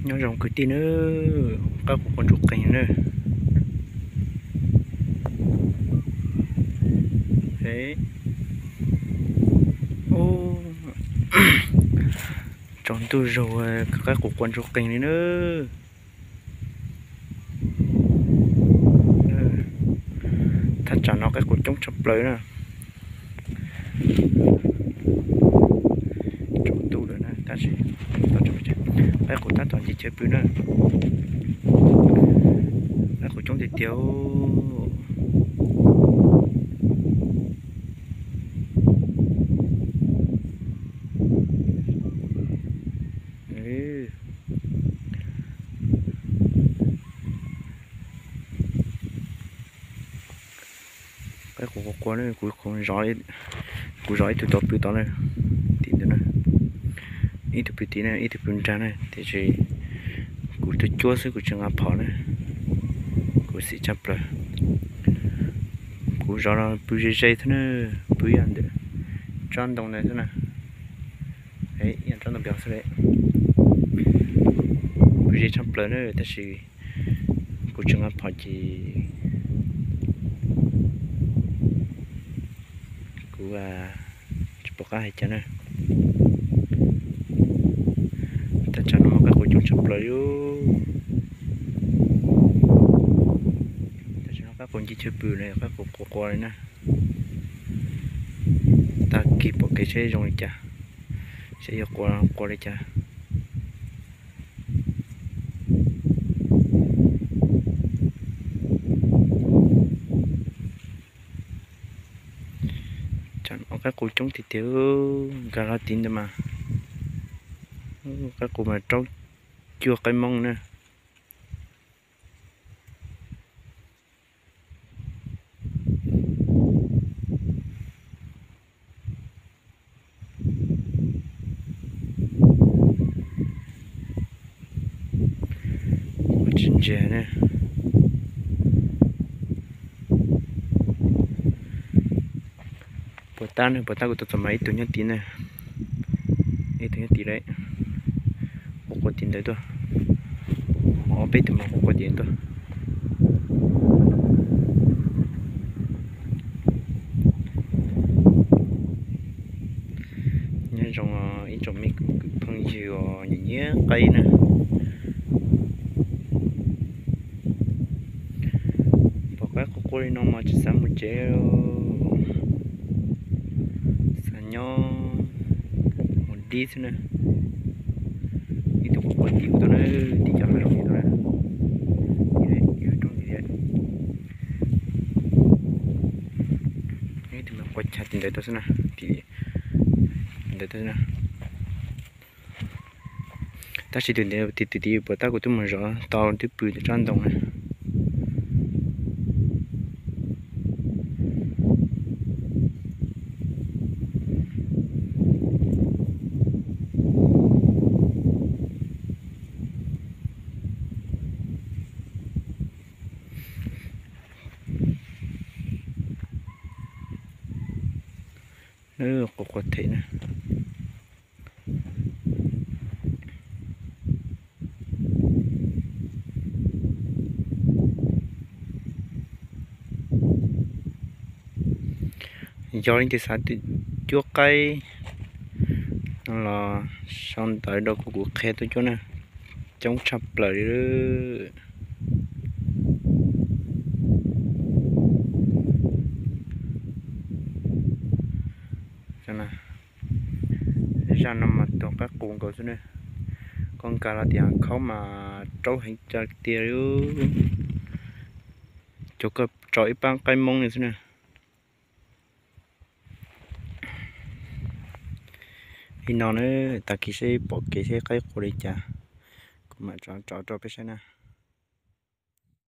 Nyob zoo kwv tij na, qaib qus qua ntsuj qees na. Tsaus ntuj zog, qaib qus qua ntsuj qees li na. Thaj tsam no qaib qus coob tshaj plaws na. Tsaus ntuj lawm na, tab sis qaib qus tab tom nce chaw pw na. Qaib qus coob tiag tiag. Qaib qus qua qua na, kuv, kuv zov ib tug tod pw tod na, tim ntawd na. Ib tug pw tim na, ib tug pw nrag na, tiam sis kuv tuaj cuab xwb, kuv tsis nqa phom na. Kuv xim tshaj plaws. Kuv zov los pw ze ze thiab na, pw ib yam ntawm tsob ntoo ntawd thiab na. Ib yam tsob ntoo pem xwb. Pw ze tshaj plaws na, tab sis kuv tsis nqa phom ces kuv tsis pom qab hais cas na. Thaj tsam no mas qaib qus coob tshaj plaws li. Thaj tsam no qaib qus nce chaw pw na, qaib qus qua qua li na. Tag kis pom kev seb zoo li cas, seb yuav qua, qua li cas. Tsam no qaib qus coob tiag tiag, nkag los tid ntawd mas qaib qus mas rau cuag qaib moob na. Tsis ntsia ne. Puas tab ne, puas tab kuv tau txom mas ib tug nyob tid na. Ib tug nyob tid lawm. Qua qua tim ntawd tuaj. Ob peb tug mas qua qua tim tuaj. Nyob zoo ib tsoom me kwv phooj ywg uas nyiam nyiam qaib na. Pom qaib qua qua li no mas tsis xav mus tsev, xav nyob mus dib xwb na. Ib tug qua qua tim kuv tau na, tim cov hav zoov tim tau na. Ib tug qua chav tim ntawd tau xwb na, tim ntawd tau xwb na. Tab sis tus ntawd tus tid puas tab kuv twb mus zov tau twb pw tim tsob ntoo na. Qua qua them na. Yog leej twg xav cuab qaib no los sau ntawv rau kuv, kuv qhia tuaj cuab na. Coob tshaj plaws li. Zaj no mas tus qaib qus nkaus xwb na. Koj nkag los tim hav khaub mas raub heev tiag tiag li. Cov koj tso ib pab qaib moob li xwb na. Li no na, tag kis seb pom kev seb qaib qua li cas, kuv mam tso rau peb saib na.